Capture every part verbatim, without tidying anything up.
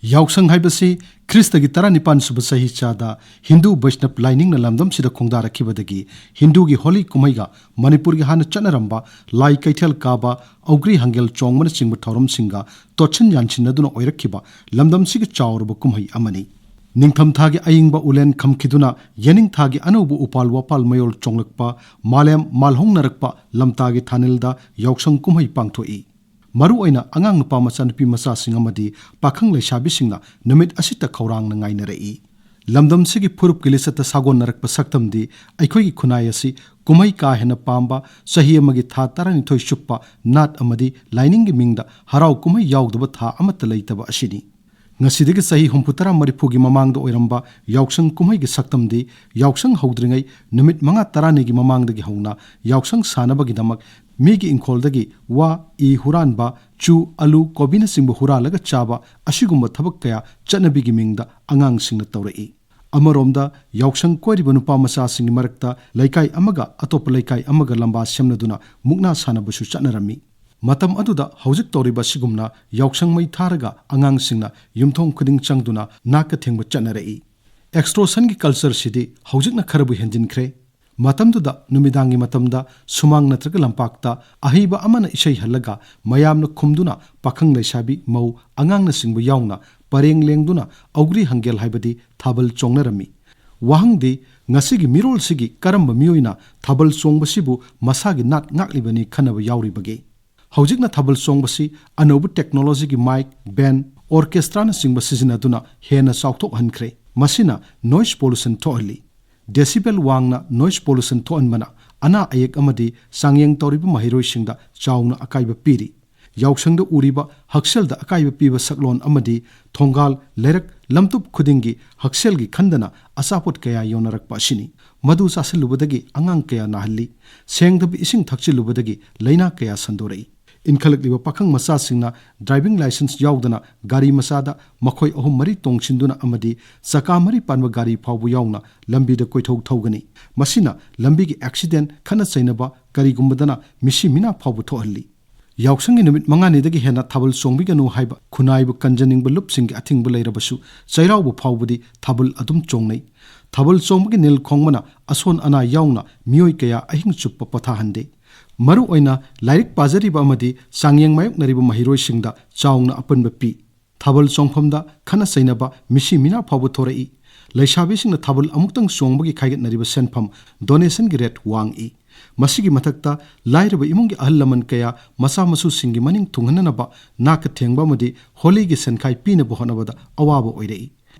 ꯌꯥꯎꯁꯪ ꯍꯥꯏꯕꯁꯤ ꯈ꯭ꯔꯤꯁꯇꯒꯤ ꯇꯔꯥꯅꯤꯄꯥꯟ ꯁꯨꯕ ꯆꯍꯤ ꯆꯥꯗ ꯍꯤꯟꯗꯨ ꯕꯩꯁꯅꯕ ꯂꯥꯏꯅꯤꯡꯅ ꯂꯝꯗꯝꯁꯤꯗ ꯈꯣꯡꯗꯥꯔꯛꯈꯤꯕꯗꯒꯤ ꯍꯤꯟꯗꯨꯒꯤ ꯍꯣꯂꯤ ꯀꯨꯝꯍꯩꯒ ꯃꯅꯤꯄꯨꯔꯒꯤ ꯍꯥꯟꯅ ꯆꯠꯅꯔꯝꯕ ꯂꯥꯏ ꯀꯩꯊꯦꯜ ꯀꯥꯕ, ꯑꯧꯒ꯭ꯔꯤ ꯍꯪꯒꯦꯜ ꯆꯣꯡꯕꯅꯆꯤꯡꯕ ꯊꯧꯔꯝꯁꯤꯡꯒ ꯇꯣꯠꯁꯤꯟ ꯌꯥꯟꯁꯤꯟꯅꯗꯨꯅ ꯑꯣꯏꯔꯛꯈꯤꯕ ꯂꯝꯗꯝꯁꯤꯒꯤ ꯆꯥꯎꯔꯕ ꯀꯨꯝꯍꯩ ꯑꯃꯅꯤ꯫ ꯅꯤꯡꯊꯝꯊꯥꯒꯤ ꯑꯏꯪꯕ ꯎꯂꯦꯟ ꯈꯝꯈꯤꯗꯨꯅ ꯌꯦꯅꯤꯡꯊꯥꯒꯤ ꯑꯅꯧꯕ ꯎꯄꯥꯜ ꯋꯥꯄꯥꯜ ꯃꯌꯣꯜ ꯆꯣꯡꯂꯛꯄ, ꯃꯥꯂꯦꯝ ꯃꯥꯜꯍꯧꯅꯔꯛꯄ ꯂꯝꯇꯥꯒꯤ ꯊꯥꯅꯤꯜꯗ ꯌꯥꯎꯁꯪ ꯀꯨꯝꯍꯩ ꯄꯥꯡꯊꯣꯛꯏ꯫ ꯃꯔꯨꯑꯣꯏꯅ ꯑꯉꯥꯡ ꯅꯨꯄꯥ ꯃꯆꯥ ꯅꯨꯄꯤ ꯃꯆꯥꯁꯤꯡ ꯑꯃꯗꯤ ꯄꯥꯈꯪ ꯂꯩꯁꯥꯕꯤꯁꯤꯡꯅ ꯅꯨꯃꯤꯠ ꯑꯁꯤꯇ ꯈꯧꯔꯥꯡꯅ ꯉꯥꯏꯅꯔꯛꯏ꯫ ꯂꯝꯗꯝꯁꯤꯒꯤ ꯐꯨꯔꯨꯞꯀꯤ ꯂꯤꯆꯠꯇ ꯁꯥꯒꯣꯟꯅꯔꯛꯄ ꯁꯛꯇꯝꯗꯤ ꯑꯩꯈꯣꯏꯒꯤ ꯈꯨꯟꯅꯥꯏ ꯑꯁꯤ ꯀꯨꯝꯍꯩ ꯀꯥ ꯍꯦꯟꯅ ꯄꯥꯝꯕ, ꯆꯍꯤ ꯑꯃꯒꯤ ꯊꯥ ꯇꯔꯥꯅꯤꯊꯣꯏ ꯆꯨꯞꯄ ꯅꯥꯠ ꯑꯃꯗꯤ ꯂꯥꯏꯅꯤꯡꯒꯤ ꯃꯤꯡꯗ ꯍꯔꯥꯎ ꯀꯨꯝꯍꯩ ꯌꯥꯎꯗꯕ ꯊꯥ ꯑꯃꯠꯇ ꯂꯩꯇꯕ ꯑꯁꯤꯅꯤ꯫ ꯉꯁꯤꯗꯒꯤ ꯆꯍꯤ ꯍꯨꯝꯐꯨꯇꯔꯥ ꯃꯔꯤꯐꯨꯒꯤ ꯃꯃꯥꯡꯗ ꯑꯣꯏꯔꯝꯕ ꯌꯥꯎꯁꯪ ꯀꯨꯝꯍꯩꯒꯤ ꯁꯛꯇꯝꯗꯤ ꯌꯥꯎꯁꯪ ꯍꯧꯗ꯭ꯔꯤꯉꯩ ꯅꯨꯃꯤꯠ ꯃꯉꯥ ꯇꯔꯥꯅꯤꯒꯤ ꯃꯃꯥꯡꯗꯒꯤ ꯍꯧꯅ ꯌꯥꯎꯁꯪ ꯁꯥꯟꯅꯕꯒꯤꯗꯃꯛ ꯃꯤꯒꯤ ꯏꯪꯈꯣꯜꯗꯒꯤ ꯋꯥ, ꯏ ꯍꯨꯔꯥꯟꯕ, ꯆꯨ, ꯑꯂꯨ, ꯀꯣꯕꯤꯅꯆꯤꯡꯕ ꯍꯨꯔꯥꯜꯂꯒ ꯆꯥꯕ ꯑꯁꯤꯒꯨꯝꯕ ꯊꯕꯛ ꯀꯌꯥ ꯆꯠꯅꯕꯤꯒꯤ ꯃꯤꯡꯗ ꯑꯉꯥꯡꯁꯤꯡꯅ ꯇꯧꯔꯛꯏ꯫ ꯑꯃꯔꯣꯝꯗ ꯌꯥꯎꯁꯪ ꯀꯣꯏꯔꯤꯕ ꯅꯨꯄꯥ ꯃꯆꯥꯁꯤꯡꯒꯤ ꯃꯔꯛꯇ ꯂꯩꯀꯥꯏ ꯑꯃꯒ ꯑꯇꯣꯞꯄ ꯂꯩꯀꯥꯏ ꯑꯃꯒ ꯂꯝꯕꯥ ꯁꯦꯝꯅꯗꯨꯅ ꯃꯨꯛꯅꯥ ꯁꯥꯟꯅꯕꯁꯨ ꯆꯠꯅꯔꯝꯃꯤ꯫ ꯃꯇꯝ ꯑꯗꯨꯗ ꯍꯧꯖꯤꯛ ꯇꯧꯔꯤꯕ ꯑꯁꯤꯒꯨꯝꯅ ꯌꯥꯎꯁꯪ ꯃꯩ ꯊꯥꯔꯒ ꯑꯉꯥꯡꯁꯤꯡꯅ ꯌꯨꯝꯊꯣꯡ ꯈꯨꯗꯤꯡ ꯆꯪꯗꯨꯅ ꯅꯥꯛꯀ ꯊꯦꯡꯕ ꯆꯠꯅꯔꯛꯏ꯫ ꯑꯦꯛꯁꯇ꯭ꯔꯣꯁꯟꯒꯤ ꯀꯜꯆꯔꯁꯤꯗꯤ ꯍꯧꯖꯤꯛꯅ ꯈꯔꯕꯨ ꯍꯦꯟꯖꯤꯟꯈ꯭ꯔꯦ꯫ ꯃꯇꯝꯗꯨꯗ ꯅꯨꯃꯤꯗꯥꯡꯒꯤ ꯃꯇꯝꯗ ꯁꯨꯃꯥꯡ ꯅꯠꯇ꯭ꯔꯒ ꯂꯝꯄꯥꯛꯇ ꯑꯍꯩꯕ ꯑꯃꯅ ꯏꯁꯩ ꯍꯜꯂꯒ ꯃꯌꯥꯝꯅ ꯈꯨꯝꯗꯨꯅ ꯄꯥꯈꯪ ꯂꯩꯁꯥꯕꯤ, ꯃꯧ, ꯑꯉꯥꯡꯅꯆꯤꯡꯕ ꯌꯥꯎꯅ ꯄꯔꯦꯡ ꯂꯦꯡꯗꯨꯅ ꯑꯧꯒ꯭ꯔꯤ ꯍꯪꯒꯦꯜ ꯍꯥꯏꯕꯗꯤ ꯊꯥꯕꯜ ꯆꯣꯡꯅꯔꯝꯃꯤ꯫ ꯋꯥꯍꯪꯗꯤ, ꯉꯁꯤꯒꯤ ꯃꯤꯔꯣꯜꯁꯤꯒꯤ ꯀꯔꯝꯕ ꯃꯤꯑꯣꯏꯅ ꯊꯥꯕꯜ ꯆꯣꯡꯕꯁꯤꯕꯨ ꯃꯁꯥꯒꯤ ꯅꯥꯠ ꯉꯥꯛꯂꯤꯕꯅꯤ ꯈꯟꯅꯕ ꯌꯥꯎꯔꯤꯕꯒꯦ? ꯍꯧꯖꯤꯛꯅ ꯊꯥꯕꯜ ꯆꯣꯡꯕꯁꯤ ꯑꯅꯧꯕ ꯇꯦꯛꯅꯣꯂꯣꯖꯤꯒꯤ ꯃꯥꯏꯛ, ꯕꯦꯟ, ꯑꯣꯔꯀꯦꯁꯇ꯭ꯔꯥꯅꯆꯤꯡꯕ ꯁꯤꯖꯤꯟꯅꯗꯨꯅ ꯍꯦꯟꯅ ꯆꯥꯎꯊꯣꯛꯍꯟꯈ꯭ꯔꯦ꯫ ꯃꯁꯤꯅ ꯅꯣꯏꯁ ꯄꯣꯂꯨꯁꯟ ꯊꯣꯛꯍꯜꯂꯤ꯫ ꯗꯦꯁꯤꯕꯦꯜ ꯋꯥꯡꯅ ꯅꯣꯏꯁ ꯄꯣꯂꯨꯁꯟ ꯊꯣꯛꯍꯟꯕꯅ ꯑꯅꯥ ꯑꯌꯦꯛ ꯑꯃꯗꯤ ꯆꯥꯡꯌꯦꯡ ꯇꯧꯔꯤꯕ ꯃꯍꯩꯔꯣꯏꯁꯤꯡꯗ ꯆꯥꯎꯅ ꯑꯀꯥꯏꯕ ꯄꯤꯔꯤ꯫ ꯌꯥꯎꯁꯪꯗ ꯎꯔꯤꯕ ꯍꯛꯁꯦꯜꯗ ꯑꯀꯥꯏꯕ ꯄꯤꯕ ꯁꯛꯂꯣꯟ ꯑꯃꯗꯤ ꯊꯣꯡꯒꯥꯜ, ꯂꯩꯔꯛ, ꯂꯝꯇꯨꯞ ꯈꯨꯗꯤꯡꯒꯤ ꯍꯛꯁꯦꯜꯒꯤ ꯈꯟꯗꯅ ꯑꯆꯥꯄꯣꯠ ꯀꯌꯥ ꯌꯣꯟꯅꯔꯛꯄ ꯑꯁꯤꯅꯤ꯫ ꯃꯗꯨ ꯆꯥꯁꯤꯜꯂꯨꯕꯗꯒꯤ ꯑꯉꯥꯡ ꯀꯌꯥ ꯅꯥꯍꯜꯂꯤ꯫ ꯁꯦꯡꯗꯕ ꯏꯁꯤꯡ ꯊꯛꯆꯤꯜꯂꯨꯕꯗꯒꯤ ꯂꯥꯏꯅꯥ ꯀꯌꯥ ꯁꯟꯗꯣꯔꯛꯏ꯫ ꯏꯟꯈꯠꯂꯛꯂꯤꯕ ꯄꯥꯈꯪ ꯃꯆꯥꯁꯤꯡꯅ ꯗ꯭ꯔꯥꯏꯚꯤꯡ ꯂꯥꯏꯁꯦꯟꯁ ꯌꯥꯎꯗꯅ ꯒꯥꯔꯤ ꯃꯆꯥꯗ ꯃꯈꯣꯏ ꯑꯍꯨꯝ ꯃꯔꯤ ꯇꯣꯡꯁꯤꯟꯗꯨꯅ ꯑꯃꯗꯤ ꯆꯀꯥ ꯃꯔꯤ ꯄꯥꯟꯕ ꯒꯥꯔꯤ ꯐꯥꯎꯕ ꯌꯥꯎꯅ ꯂꯝꯕꯤꯗ ꯀꯣꯏꯊꯧ ꯊꯧꯒꯅꯤ꯫ ꯃꯁꯤꯅ ꯂꯝꯕꯤꯒꯤ ꯑꯦꯛꯁꯤꯗꯦꯟ, ꯈꯠꯅ ꯆꯩꯅꯕ, ꯀꯔꯤꯒꯨꯝꯕꯗꯅ ꯃꯤꯁꯤ ꯃꯤꯅꯥ ꯐꯥꯎꯕ ꯊꯣꯛꯍꯜꯂꯤ꯫ ꯌꯥꯎꯁꯪꯒꯤ ꯅꯨꯃꯤꯠ ꯃꯉꯥꯅꯤꯗꯒꯤ ꯍꯦꯟꯅ ꯊꯥꯕꯜ ꯆꯣꯡꯕꯤꯒꯅꯨ ꯍꯥꯏꯕ ꯈꯨꯟꯅꯥꯏꯕꯨ ꯀꯟꯖꯅꯤꯡꯕ ꯂꯨꯞꯁꯤꯡꯒꯤ ꯑꯊꯤꯡꯕ ꯂꯩꯔꯕꯁꯨ, ꯆꯩꯔꯥꯎꯕ ꯐꯥꯎꯕꯗꯤ ꯊꯥꯕꯜ ꯑꯗꯨꯝ ꯆꯣꯡꯅꯩ꯫ ꯊꯥꯕꯜ ꯆꯣꯡꯕꯒꯤ ꯅꯤꯜ ꯈꯣꯡꯕꯅ ꯑꯁꯣꯟ ꯑꯅꯥ ꯌꯥꯎꯅ ꯃꯤꯑꯣꯏ ꯀꯌꯥ ꯑꯍꯤꯡ ꯆꯨꯞꯄ ꯄꯣꯊꯥꯍꯟꯗꯦ꯫ ꯃꯔꯨꯑꯣꯏꯅ ꯂꯥꯏꯔꯤꯛ ꯄꯥꯖꯔꯤꯕ ꯑꯃꯗꯤ ꯆꯥꯡꯌꯦꯡ ꯃꯥꯌꯣꯛꯅꯔꯤꯕ ꯃꯍꯩꯔꯣꯏꯁꯤꯡꯗ ꯆꯥꯎꯅ ꯑꯄꯟꯕ ꯄꯤ꯫ ꯊꯥꯕꯜ ꯆꯣꯡꯐꯝꯗ ꯈꯠꯅ ꯆꯩꯅꯕ, ꯃꯤꯁꯤ ꯃꯤꯅꯥ ꯐꯥꯎꯕ ꯊꯣꯔꯛꯏ꯫ ꯂꯩꯁꯥꯕꯤꯁꯤꯡꯅ ꯊꯥꯕꯜ ꯑꯃꯨꯛꯇꯪ ꯆꯣꯡꯕꯒꯤ ꯈꯥꯏꯒꯠꯅꯔꯤꯕ ꯁꯦꯟꯐꯝ, ꯗꯣꯅꯦꯁꯟꯒꯤ ꯔꯦꯠ ꯋꯥꯡꯏ꯫ ꯃꯁꯤꯒꯤ ꯃꯊꯛꯇ ꯂꯥꯏꯔꯕ ꯏꯃꯨꯡꯒꯤ ꯑꯍꯜ ꯂꯃꯟ ꯀꯌꯥ ꯃꯆꯥ ꯃꯁꯨꯁꯤꯡꯒꯤ ꯃꯅꯤꯡ ꯊꯨꯡꯍꯟꯅꯅꯕ ꯅꯥꯛꯀ ꯊꯦꯡꯕ ꯑꯃꯗꯤ ꯍꯣꯂꯤꯒꯤ ꯁꯦꯟꯈꯥꯏ ꯄꯤꯅꯕ ꯍꯣꯠꯅꯕꯗ ꯑꯋꯥꯕ ꯑꯣꯏꯔꯛꯏ꯫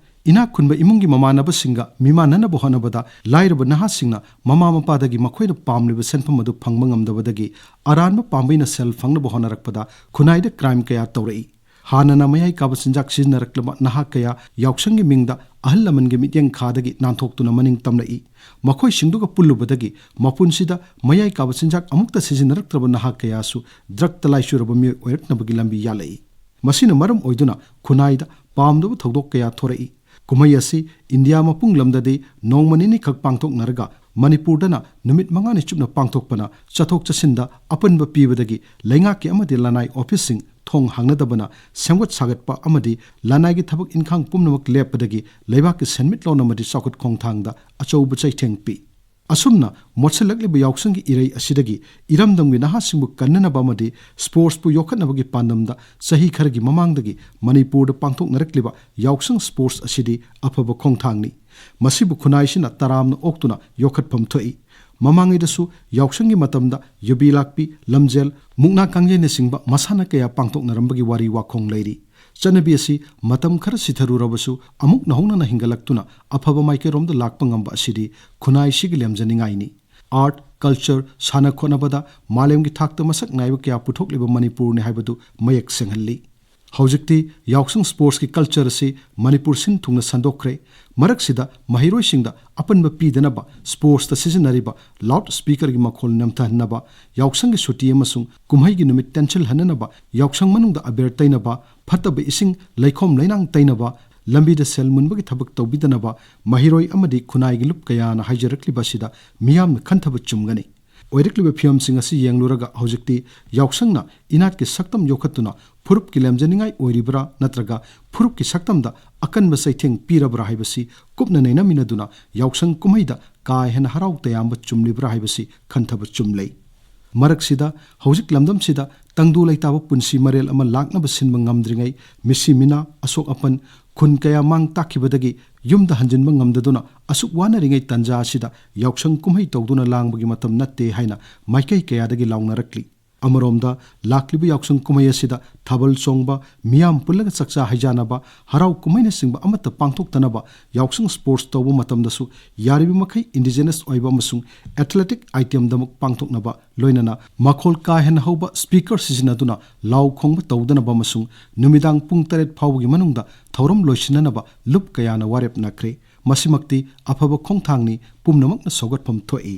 ꯏꯅꯥꯛ ꯈꯨꯟꯕ ꯏꯃꯨꯡꯒꯤ ꯃꯃꯥꯟꯅꯕꯁꯤꯡꯒ ꯃꯤꯃꯥꯟꯅꯅꯕ ꯍꯣꯠꯅꯕꯗ ꯂꯥꯏꯔꯕ ꯅꯍꯥꯁꯤꯡꯅ ꯃꯃꯥ ꯃꯄꯥꯗꯒꯤ ꯃꯈꯣꯏꯅ ꯄꯥꯝꯂꯤꯕ ꯁꯦꯟꯐꯝ ꯑꯗꯨ ꯐꯪꯕ ꯉꯝꯗꯕꯗꯒꯤ ꯑꯔꯥꯟꯕ ꯄꯥꯝꯕꯩꯅ ꯁꯦꯜ ꯐꯪꯅꯕ ꯍꯣꯠꯅꯔꯛꯄꯗ ꯈꯨꯟꯅꯥꯏꯗ ꯀ꯭ꯔꯥꯏꯝ ꯀꯌꯥ ꯇꯧꯔꯛꯏ꯫ ꯍꯥꯟꯅꯅ ꯃꯌꯥꯏ ꯀꯥꯕ ꯆꯤꯟꯖꯥꯛ ꯁꯤꯖꯤꯟꯅꯔꯛꯂꯕ ꯅꯍꯥ ꯀꯌꯥ ꯌꯥꯎꯁꯪꯒꯤ ꯃꯤꯡꯗ ꯑꯍꯜ ꯂꯃꯟꯒꯤ ꯃꯤꯠꯌꯦꯡ ꯈꯥꯗꯒꯤ ꯅꯥꯟꯊꯣꯛꯇꯨꯅ ꯃꯅꯤꯡ ꯇꯝꯂꯛꯏ꯫ ꯃꯈꯣꯏꯁꯤꯡꯗꯨꯒ ꯄꯨꯜꯂꯨꯕꯗꯒꯤ ꯃꯄꯨꯟꯁꯤꯗ ꯃꯌꯥꯏ ꯀꯥꯕ ꯆꯤꯟꯖꯥꯛ ꯑꯃꯨꯛꯇ ꯁꯤꯖꯤꯟꯅꯔꯛꯇ꯭ꯔꯕ ꯅꯍꯥ ꯀꯌꯥꯁꯨ ꯗ꯭ꯔꯒꯇ ꯂꯥꯏꯆꯨꯔꯕ ꯃꯤꯑꯣꯏ ꯑꯣꯏꯔꯛꯅꯕꯒꯤ ꯂꯝꯕꯤ ꯌꯥꯜꯂꯛꯏ꯫ ꯃꯁꯤꯅ ꯃꯔꯝ ꯑꯣꯏꯗꯨꯅ ꯈꯨꯟꯅꯥꯏꯗ ꯄꯥꯝꯗꯕ ꯊꯧꯗꯣꯛ ꯀꯌꯥ ꯊꯣꯔꯛꯏ꯫ ꯀꯨꯝꯍꯩ ꯑꯁꯤ ꯏꯟꯗꯤꯌꯥ ꯃꯄꯨꯡ ꯂꯝꯗꯗꯤ ꯅꯣꯡꯃ ꯅꯤꯅꯤꯈꯛ ꯄꯥꯡꯊꯣꯛꯅꯔꯒ ꯃꯅꯤꯄꯨꯔꯗꯅ ꯅꯨꯃꯤꯠ ꯃꯉꯥꯅꯤ ꯆꯨꯞꯅ ꯄꯥꯡꯊꯣꯛꯄꯅ ꯆꯠꯊꯣꯛ ꯆꯠꯁꯤꯟꯗ ꯑꯄꯟꯕ ꯄꯤꯕꯗꯒꯤ ꯂꯩꯉꯥꯛꯀꯤ ꯑꯃꯗꯤ ꯂꯅꯥꯏ ꯑꯣꯐꯤꯁꯁꯤꯡ ꯊꯣꯡ ꯍꯥꯡꯅꯗꯕꯅ, ꯁꯦꯝꯒꯠ ꯁꯥꯒꯠꯄ ꯑꯃꯗꯤ ꯂꯅꯥꯏꯒꯤ ꯊꯕꯛ ꯏꯟꯈꯥꯡ ꯄꯨꯝꯅꯃꯛ ꯂꯦꯞꯄꯗꯒꯤ ꯂꯩꯕꯥꯛꯀꯤ ꯁꯦꯟꯃꯤꯠꯂꯣꯟ ꯑꯃꯗꯤ ꯆꯥꯎꯈꯠ ꯈꯣꯡꯊꯥꯡꯗ ꯑꯆꯧꯕ ꯆꯩꯊꯦꯡ ꯄꯤ꯫ ꯑꯁꯨꯝꯅ ꯃꯣꯠꯁꯤꯜꯂꯛꯂꯤꯕ ꯌꯥꯎꯁꯪꯒꯤ ꯏꯔꯩ ꯑꯁꯤꯗꯒꯤ ꯏꯔꯝꯗꯝꯒꯤ ꯅꯍꯥꯁꯤꯡꯕꯨ ꯀꯟꯅꯅꯕ ꯑꯃꯗꯤ ꯁ꯭ꯄꯣꯔꯠꯁꯄꯨ ꯌꯣꯛꯈꯠꯅꯕꯒꯤ ꯄꯥꯟꯗꯝꯗ ꯆꯍꯤ ꯈꯔꯒꯤ ꯃꯃꯥꯡꯗꯒꯤ ꯃꯅꯤꯄꯨꯔꯗ ꯄꯥꯡꯊꯣꯛꯅꯔꯛꯂꯤꯕ ꯌꯥꯎꯁꯪ ꯁ꯭ꯄꯣꯔꯠꯁ ꯑꯁꯤꯗꯤ ꯑꯐꯕ ꯈꯣꯡꯊꯥꯡꯅꯤ꯫ ꯃꯁꯤꯕꯨ ꯈꯨꯟꯅꯥꯏꯁꯤꯅ ꯇꯔꯥꯝꯅ ꯑꯣꯛꯇꯨꯅ ꯌꯣꯛꯈꯠꯐꯝ ꯊꯣꯛꯏ꯫ ꯃꯃꯥꯡꯉꯩꯗꯁꯨ ꯌꯥꯎꯁꯪꯒꯤ ꯃꯇꯝꯗ ꯌꯨꯕꯤ ꯂꯥꯛꯄꯤ, ꯂꯝꯖꯦꯜ, ꯃꯨꯛꯅꯥ ꯀꯥꯡꯖꯩꯅꯆꯤꯡꯕ ꯃꯁꯥꯟꯅ ꯀꯌꯥ ꯄꯥꯡꯊꯣꯛꯅꯔꯝꯕꯒꯤ ꯋꯥꯔꯤ ꯋꯥꯈꯣꯡ ꯂꯩꯔꯤ꯫ ꯆꯠꯅꯕꯤ ꯑꯁꯤ ꯃꯇꯝ ꯈꯔ ꯁꯤꯊꯔꯨꯔꯕꯁꯨ ꯑꯃꯨꯛ ꯅꯧꯍꯧꯅꯅ ꯍꯤꯡꯒꯠꯂꯛꯇꯨꯅ ꯑꯐꯕ ꯃꯥꯏꯀꯩꯔꯣꯝꯗ ꯂꯥꯛꯄ ꯉꯝꯕ ꯑꯁꯤꯗꯤ ꯈꯨꯟꯅꯥꯏꯁꯤꯒꯤ ꯂꯦꯝꯖꯅꯤꯡꯉꯥꯏꯅꯤ꯫ ꯑꯥꯔꯠ, ꯀꯜꯆꯔ, ꯁꯥꯟꯅ ꯈꯣꯠꯅꯕꯗ ꯃꯥꯂꯦꯝꯒꯤ ꯊꯥꯛꯇ ꯃꯁꯛ ꯅꯥꯏꯕ ꯀꯌꯥ ꯄꯨꯊꯣꯛꯂꯤꯕ ꯃꯅꯤꯄꯨꯔꯅꯤ ꯍꯥꯏꯕꯗꯨ ꯃꯌꯦꯛ ꯁꯦꯡꯍꯜꯂꯤ꯫ ꯍꯧꯖꯤꯛꯇꯤ ꯌꯥꯎꯁꯪ ꯁ꯭ꯄꯣꯔꯠꯁꯀꯤ ꯀꯜꯆꯔ ꯑꯁꯤ ꯃꯅꯤꯄꯨꯔ ꯁꯤꯟ ꯊꯨꯡꯅ ꯁꯟꯗꯣꯛꯈ꯭ꯔꯦ꯫ ꯃꯔꯛꯁꯤꯗ ꯃꯍꯩꯔꯣꯏꯁꯤꯡꯗ ꯑꯄꯟꯕ ꯄꯤꯗꯅꯕ ꯁ꯭ꯄꯣꯔꯠꯁꯇ ꯁꯤꯖꯤꯟꯅꯔꯤꯕ ꯂꯥꯎꯗ ꯁ꯭ꯄꯤꯀꯔꯒꯤ ꯃꯈꯣꯜ ꯅꯦꯝꯊꯍꯟꯅꯕ, ꯌꯥꯎꯁꯪꯒꯤ ꯁꯨꯇꯤ ꯑꯃꯁꯨꯡ ꯀꯨꯝꯍꯩꯒꯤ ꯅꯨꯃꯤꯠ ꯇꯦꯟꯁꯤꯜꯍꯟꯅꯅꯕ ꯌꯥꯎꯁꯪ ꯃꯅꯨꯡꯗ ꯑꯕꯦꯔ ꯇꯩꯅꯕ, ꯐꯠꯇꯕ ꯏꯁꯤꯡ, ꯂꯩꯈꯣꯝ ꯂꯩꯅꯥꯡ ꯇꯩꯅꯕ, ꯂꯝꯕꯤꯗ ꯁꯦꯜ ꯃꯨꯟꯕꯒꯤ ꯊꯕꯛ ꯇꯧꯕꯤꯗꯅꯕ ꯃꯍꯩꯔꯣꯏ ꯑꯃꯗꯤ ꯈꯨꯟꯅꯥꯏꯒꯤ ꯂꯨꯞ ꯀꯌꯥꯅ ꯍꯥꯏꯖꯔꯛꯂꯤꯕ ꯑꯁꯤꯗ ꯃꯤꯌꯥꯝꯅ ꯈꯟꯊꯕ ꯆꯨꯝꯒꯅꯤ꯫ ꯑꯣꯏꯔꯛꯂꯤꯕ ꯐꯤꯕꯝꯁꯤꯡ ꯑꯁꯤ ꯌꯦꯡꯂꯨꯔꯒ ꯍꯧꯖꯤꯛꯇꯤ ꯌꯥꯎꯁꯪꯅ ꯏꯅꯥꯠꯀꯤ ꯁꯛꯇꯝ ꯌꯣꯛꯈꯠꯇꯨꯅ ꯐꯨꯔꯨꯞꯀꯤ ꯂꯦꯝꯖꯅꯤꯡꯉꯥꯏ ꯑꯣꯏꯔꯤꯕ꯭ꯔꯥ ꯅꯠꯇ꯭ꯔꯒ ꯐꯨꯔꯨꯞꯀꯤ ꯁꯛꯇꯝꯗ ꯑꯀꯟꯕ ꯆꯩꯊꯦꯡ ꯄꯤꯔꯕ꯭ꯔꯥ ꯍꯥꯏꯕꯁꯤ ꯀꯨꯞꯅ ꯅꯩꯅꯃꯤꯟꯅꯗꯨꯅ ꯌꯥꯎꯁꯪ ꯀꯨꯝꯍꯩꯗ ꯀꯥ ꯍꯦꯟꯅ ꯍꯔꯥꯎ ꯇꯌꯥꯝꯕ ꯆꯨꯝꯂꯤꯕ꯭ꯔꯥ ꯍꯥꯏꯕꯁꯤ ꯈꯟꯊꯕ ꯆꯨꯝꯂꯩ꯫ ꯃꯔꯛꯁꯤꯗ ꯍꯧꯖꯤꯛ ꯂꯝꯗꯝꯁꯤꯗ ꯇꯪꯗꯨ ꯂꯩꯇꯥꯕ ꯄꯨꯟꯁꯤ ꯃꯔꯦꯜ ꯑꯃ ꯂꯥꯛꯅꯕ ꯁꯤꯟꯕ ꯉꯝꯗ꯭ꯔꯤꯉꯩ, ꯃꯤꯁꯤ ꯃꯤꯅꯥ, ꯑꯁꯣꯛ ꯑꯄꯟ, ꯈꯨꯟ ꯀꯌꯥ ꯃꯥꯡ ꯇꯥꯛꯈꯤꯕꯗꯒꯤ ꯌꯨꯝꯗ ꯍꯟꯖꯤꯟꯕ ꯉꯝꯗꯗꯨꯅ ꯑꯁꯨꯛ ꯋꯥꯅꯔꯤꯉꯩ ꯇꯟꯖꯥ ꯑꯁꯤꯗ ꯌꯥꯎꯁꯪ ꯀꯨꯝꯍꯩ ꯇꯧꯗꯨꯅ ꯂꯥꯡꯕꯒꯤ ꯃꯇꯝ ꯅꯠꯇꯦ ꯍꯥꯏꯅ ꯃꯥꯏꯀꯩ ꯀꯌꯥꯗꯒꯤ ꯂꯥꯎꯅꯔꯛꯂꯤ꯫ ꯑꯃꯔꯣꯝꯗ, ꯂꯥꯛꯂꯤꯕ ꯌꯥꯎꯁꯪ ꯀꯨꯝꯍꯩ ꯑꯁꯤꯗ ꯊꯥꯕꯜ ꯆꯣꯡꯕ, ꯃꯤꯌꯥꯝ ꯄꯨꯜꯂꯒ ꯆꯥꯛꯆꯥ ꯍꯩꯖꯥꯅꯕ, ꯍꯔꯥꯎ ꯀꯨꯝꯍꯩꯅꯆꯤꯡꯕ ꯑꯃꯠꯇ ꯄꯥꯡꯊꯣꯛꯇꯅꯕ ꯌꯥꯎꯁꯪ ꯁ꯭ꯄꯣꯔꯠꯁ ꯇꯧꯕ ꯃꯇꯝꯗꯁꯨ ꯌꯥꯔꯤꯕ ꯃꯈꯩ ꯏꯟꯗꯤꯖꯤꯅꯁ ꯑꯣꯏꯕ ꯑꯃꯁꯨꯡ ꯑꯦꯊꯂꯦꯇꯤꯛ ꯑꯥꯏꯇꯦꯝꯗꯃꯛ ꯄꯥꯡꯊꯣꯛꯅꯕ, ꯂꯣꯏꯅꯅ ꯃꯈꯣꯜ ꯀꯥ ꯍꯦꯟꯅ ꯍꯧꯕ ꯁ꯭ꯄꯤꯀꯔ ꯁꯤꯖꯤꯟꯅꯗꯨꯅ ꯂꯥꯎ ꯈꯣꯡꯕ ꯇꯧꯗꯅꯕ ꯑꯃꯁꯨꯡ ꯅꯨꯃꯤꯗꯥꯡ ꯄꯨꯡ ꯇꯔꯦꯠ ꯐꯥꯎꯕꯒꯤ ꯃꯅꯨꯡꯗ ꯊꯧꯔꯝ ꯂꯣꯏꯁꯤꯟꯅꯅꯕ ꯂꯨꯞ ꯀꯌꯥꯅ ꯋꯥꯔꯦꯞ ꯅꯈ꯭ꯔꯦ꯫ ꯃꯁꯤꯃꯛꯇꯤ ꯑꯐꯕ ꯈꯣꯡꯊꯥꯡꯅꯤ, ꯄꯨꯝꯅꯃꯛꯅ ꯁꯧꯒꯠꯐꯝ ꯊꯣꯛꯏ꯫